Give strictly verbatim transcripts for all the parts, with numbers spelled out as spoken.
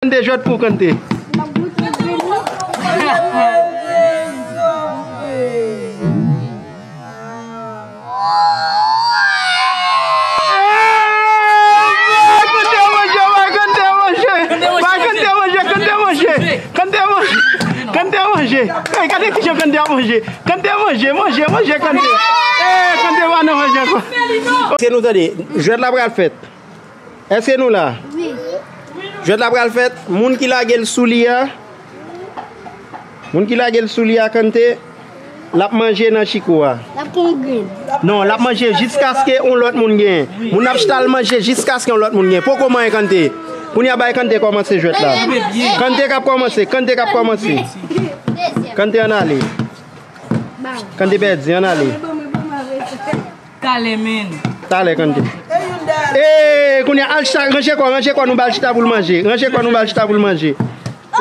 Kante, jwèt pou Kante. Kante manje, Kante manje, Kante manje, Kante manje. Ey, gade kijan Kante ap manje. Kante manje, manje, manje Kante. Ey, Kante pa nan manje ankò. Èske nou tande? Jwèt la pral fèt. Èske nou la? Wi. Jwèt la pral fèt. Moun ki lage l sou li a, moun ki lage l sou li a, Kante, l ap manje nan chiko a. L ap pran yon grenn. Non, l ap manje jiskaske yon lòt moun genyen. Moun ap chita al manje jiskaske yon lòt moun genyen. Poko manyen Kante. Kounye a bay Kante kòmanse jwèt la. Kante k ap kòmanse, Kante k ap kòmanse. Kante ann ale. Kante pèdi, ann ale. Talè, men. Talè, Kante. Ee, kounye a, al chita, ranje kò, ranje kò, nou ba l chita pou l manje. Ranje kò, nou ba l chita pou l manje.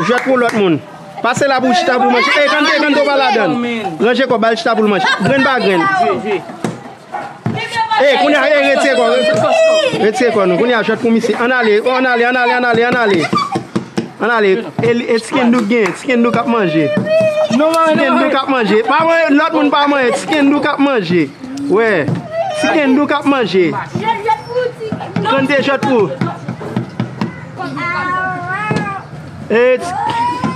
Jwèt pou lòt moun. Pase la pou chita pou manje. Ee, Kante, Kante, w pa ladann. Ranje kò, ba l chita pou l manje. Grenn pa grenn. Ee, kounye a, ee, retire kò. Retire kò nou. Kounye a, jwèt pou misye. Ann ale, ann ale, ann ale, ann ale, ann ale. Ann ale. E, e Ti Kendou k genyen. Ti Kendou k ap manje. Ti Kendou k ap manje. Pa manje, lòt moun pa manje. Ti Kendou k ap manje. Wè, Ti Kendou k ap manje. Kante jwèt pou. E, Ti,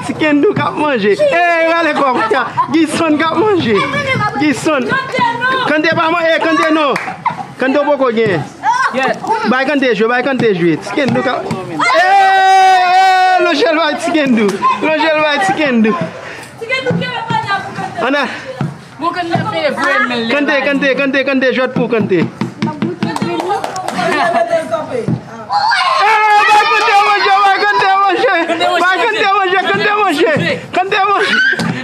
Ti Kendou k ap manje. E, rale kò, Gison k ap manje. Gison. Kante pa manje, e, Kante non. Kante w poko gen. Bay Kante jwe, bay Kante jwe. Ti Kendou k ap. E, e, lonje l bay Ti Kendou. Lonje l bay Ti Kendou. Ann a. Kante, Kante, Kante, Kante, jwèt pou Kante. Ee, bay Kante manje, bay Kante manje. Bay Kante manje, Kante manje. Kante manje.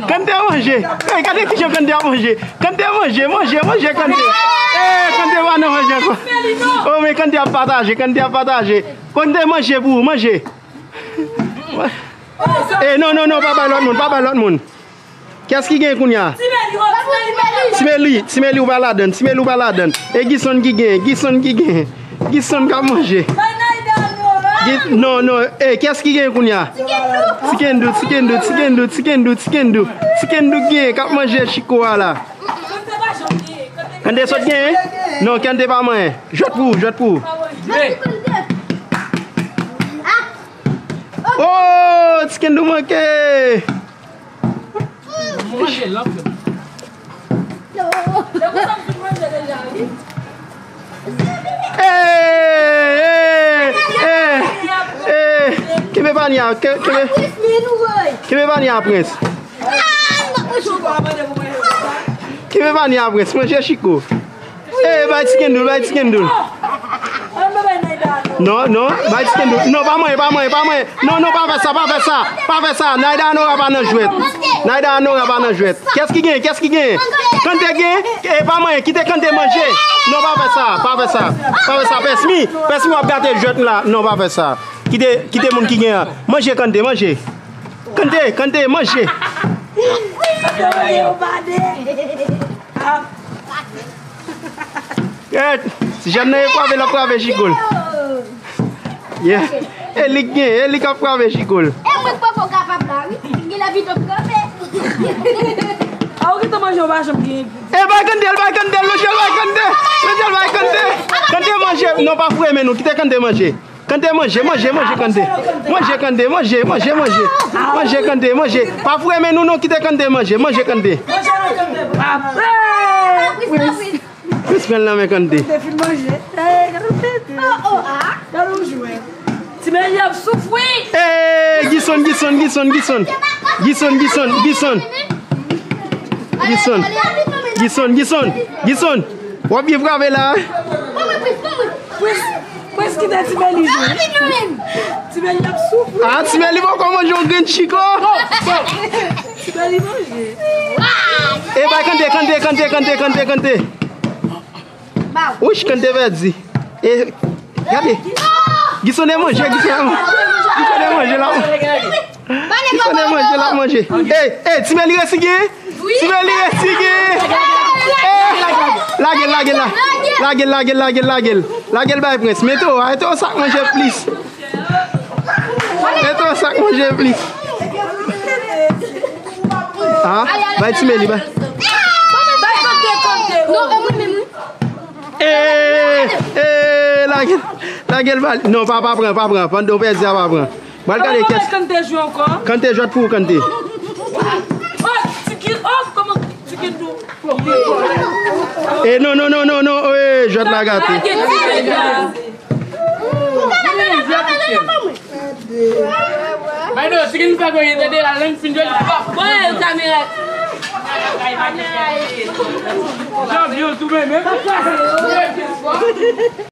Kante manje. Ee, gade kijan Kante ap manje. Kante manje, manje, manje Kante. Ee, Kante pa nan manje ankò. O, men Kante ap pataje, Kante ap pataje. Kante manje pou ou, manje. Ee, non, non, non, pa bay lòt moun, pa bay lòt moun. Kiyès ki gen kounye a? Ti Meli, Ti Meli, ou pa ladann, Ti Meli, ou pa ladann. E Gison ki gen, Gison ki gen. Gison k ap manje. Gi-, non, non, e, kiyès ki gen kounye a? Ti Kendou, Ti Kendou, Ti Kendou, Ti Kendou, Ti Kendou. Ti Kendou gen, k ap manje chiko a la. Kante sot gen? Non, Kante pa manyen. Jwèt pou ou, jwèt pou ou. Oh, Ti Kendou manke. Manje lank yo. Ee, ee, ee, ee. Kenbe panye a, ke-, kenbe. Kenbe panye a, Prens. Kenbe panye a, Prens. Manje chiko. Ee, bay Ti Kendou, bay Ti Kendou. Non, non, bay Ti Kendou. Non, pa manyen, pa manyen, pa manyen. Non, non, pa fè sa, pa fè sa. Pa fè sa. Naida Anora pa nan jwèt. Naida Anora pa nan jwèt. Kiyès ki gen? Kiyès ki gen? Kante gen? E pa manyen, kite Kante manje. Non, pa fè sa, pa fè sa. Pa fè sa, Pèsmi. Pèsmi, w ap gate jwèt la. Non, pa fè sa. Kite, kite moun ki gen an. Manje, Kante, manje. Kante, Kante, manje. Kante, manje, ou pa de. Gèt, ti jèn nan e prave, l ap prave chiko l. Yeah. E li k gen, e li k ap prave chiko l. E mwen k poko kapab la, wi. Gen lè pito m kanpe. A, ou gentan manje, ou pa janm gen. E bay Kante l, bay Kante l, lonje l, bay Kante. Lonje l, bay Kante. Kante manje. Non, pa foure men nou, kite Kante manje. Kante manje, manje, manje Kante. Manje Kante, manje, manje, manje. Manje Kante, manje. Pa foure men nou non, kite Kante manje, manje Kante. Plis men nan men Kante. Ti men y ap soufri. Ee, Gison, Gison, Gison, Gison. Gison, Gison, Gison. Gison. Gison, Gison, Gison. W ap byen frape la. Pwès, pwès kite Ti Meli jwe. Ti Meli ap soufri. A, Ti Meli poko manje yon grenn chiko. Ti Meli manje. E bay Kante, Kante, Kante, Kante, Kante, Kante. Wouch, Kante pèdi. E, gade. Gison de manje, Gison de manje. Gison de manje, l ap manje. Gison de manje, l ap manje. Ey, ey, Ti Meli resi gen? Ti Meli resi gen? Ey, lage l, lage l, la. Lage l, lage l, lage l, lage l. Lage l bay Prens. Mete w, mete w sa k manje plis. Petro sa k manje plis. Ah, bay ti Meli, bay. Bay kante, kante. Non, e mwen menm, wi. Eh, eh, lage, lage l bal. Non, pa, pa pran, pa pran. Pandan w pèdi a, pa pran. Pral gade kès. Kante jwe ankò. Kante jwèt pou ou, Kante. Oh, Tiki, oh, kòman Tiki tou? Eh, non, non, non, non, non. Eh, jwèt la gate. Bay do, si gen pa gwen tande la lang fin jwe li pa. Bon, kamera. Janvye tou men men.